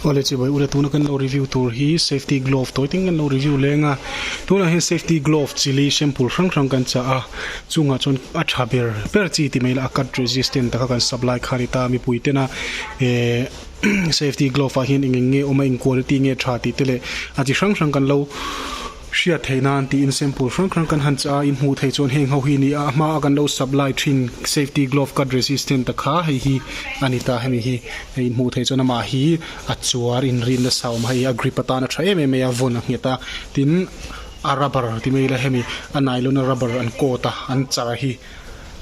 Awle chibai ula tuna kan lo review tur hi safety glove tawi teng kan lo review leng a tunah hian safety glove chili shampoo hrang hrang kan chah a chungah chuan a tha ber ber chi ti mai ila a cut resistant taka kan supply kha a ni ta mipui tena ehh safety glove ah hian eng eng nge awm a eng quality nge tha tih te leh a chi hrang hrang kan lo. Hriat theih nan tiin sample hrang hrang kan han chah a, in hmuh theih chuan heng ho hi ni a, a hma a kan lo supply thin safety glove cut resistant ta kha hei hi a ni ta hemi hi hei in hmuh theih chuan amah hi a chuar in rin nasa awm a hei a grip atan a tha em em mai a vawn a nghet a tin a rubber ti mai ila hemi a nylon a rubber an coat a an char hi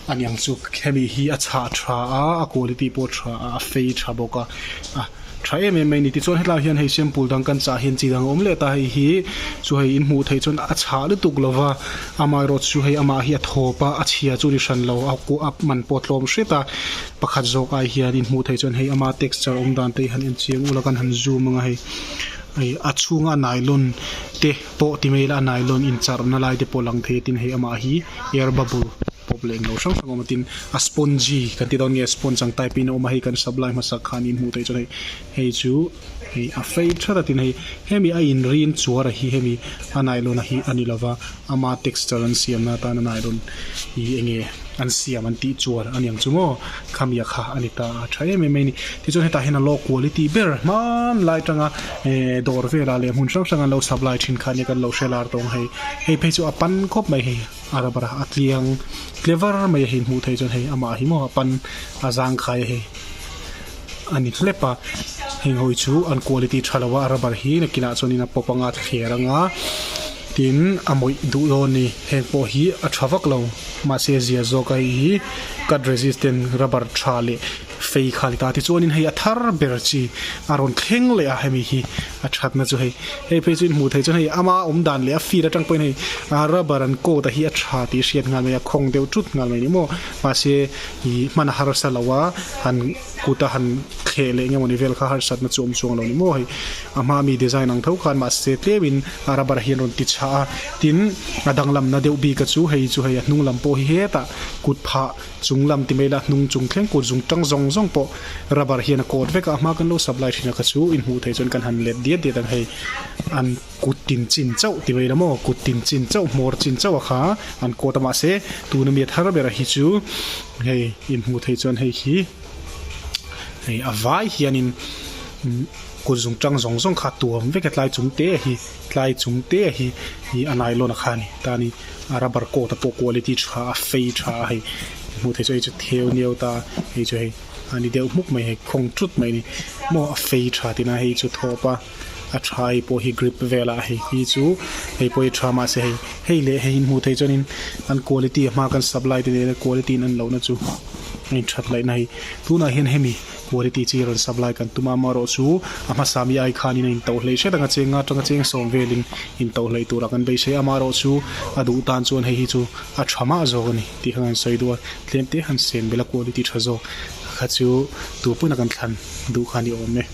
a niang chu hemi hi a chhah tha a a quality pawh a tha a a fei tha bawk a a tha em em mai a ni tichuan hetlaiah hian hei sample dang kan chah hian chi dang a awm leh ta hei hi chu hei in hmuh theih chuan a chhah lutuk lo va amaherawh chu hei amah hi a thawp a a chhia chu ni hran lo a a man pawh a tlawm hret a pakhat zawk ai hian in hmuh theih chuan hei ama texture awm dan te hi han en chiang ula kan han zoom ang a hei hei a chhunga nylon te pawh ti mai ila a nylon incharna lai te pawh lang thei a tin hei amah hi air bubble pawp leh englo hrang hrang a awm a tin a spongy kan ti dawn nge sponge ang type in a awm a hei kan supply hmasak khan in hmuh theih chuan hei hei chu hei a fei that a tin hei hemi a in rin chuar a hi hemi a nylon a hi a ni lova ama texture an siam na atana nylon hi enge an siam an tih chuar a niang chu maw khami a kha a ni ta a tha em em mai a ni tichuan hetah hian a low quality ber hmanlai atanga ehh dawr velah leh hmun hrang hrang an lo supply thin kha nia kan lo hre lar tawng hei hei phei chu a pan khawp mai hei a rubber a a tliang tlevar mai a hei hmuh theih chuan hei amah hi maw a pan a zangkhai a hei a ni hlep a heng ho hi chu an quality tha lo a a rubber hi nakinah chuanin a pawp anga a thler anga tin a mawih duh dawn a ni heng pawh hi a tha vak lo mahse zia zawk a hei hi cut resistant rubber tha leh fei kha ni ta tichuanin hei a thar ber chi a rawn thleng leh a hemi hi a thatna chu hei hei phei chu in hmuh theih chuan hei ama awm dan leh a feel atang pawhin hei a rubber an coat a hi a tha tih hriat nghal mai a khawng deuh tut nghal mai ni maw mahse ih hman a harsa lo a han kut a han thleh leh nge mawni vel kha harsatna chu awm chuang lo ni maw hei a hma mi design ang tho khan mahse tlemin a rubber hian rawn ti chhah a tin a danglamna deuh bik a chu hei chu hei a hnung lam pawh hi hetah kut phah Chung lam ti mai la hnung chung thleng kut zung tang zawng zawng pawh rubber hian a coat vek a, a hma kan lo supply thin a kha chu inhmuh theih chuan kan han let diat diat ang hei an kut tin chin chauh ti mai la maw kut tin chin chauh hmawr chin chauh a kha an coat a mahse tuna mi a thar ber a hi chu hei inhmuh theih chuan hei hi hei a vai hianin kut zung tang zawng zawng kha tuam vek a tlai chung te hi tlai chung te hi a nylon a kha a ni ta ni. A rubber coat a pawh quality tha a fei tha a hei hmuh theih chu hei chu theu niau ta hei chu hei a ni deuh hmuk mai hei khawng thut mai a ni maw a fei tha tina hei chu thawp a a tha hei pawh hi grip velah hei hi chu hei pawh hi tha mahse hei hei leh hei in hmuh theih chuanin an quality a hma kan supply te nena quality in an lohna chu a inthat laihna hei tunah hian hemi. Quality chi rawn supply kan tum a, amaherawh chu a hmasa mi ai khanin a intoh hlei hret ang a cheng atanga cheng sawm velin intoh hlei turah kan beisei a, amaherawh chu a duh tan chuan hei hi chu a tha mah zawk a ni tih kha kan sawi duh a, tlem te han sen belh a quality tha zawk kha chu tu pawn a kan thlan duh kha a ni awm e.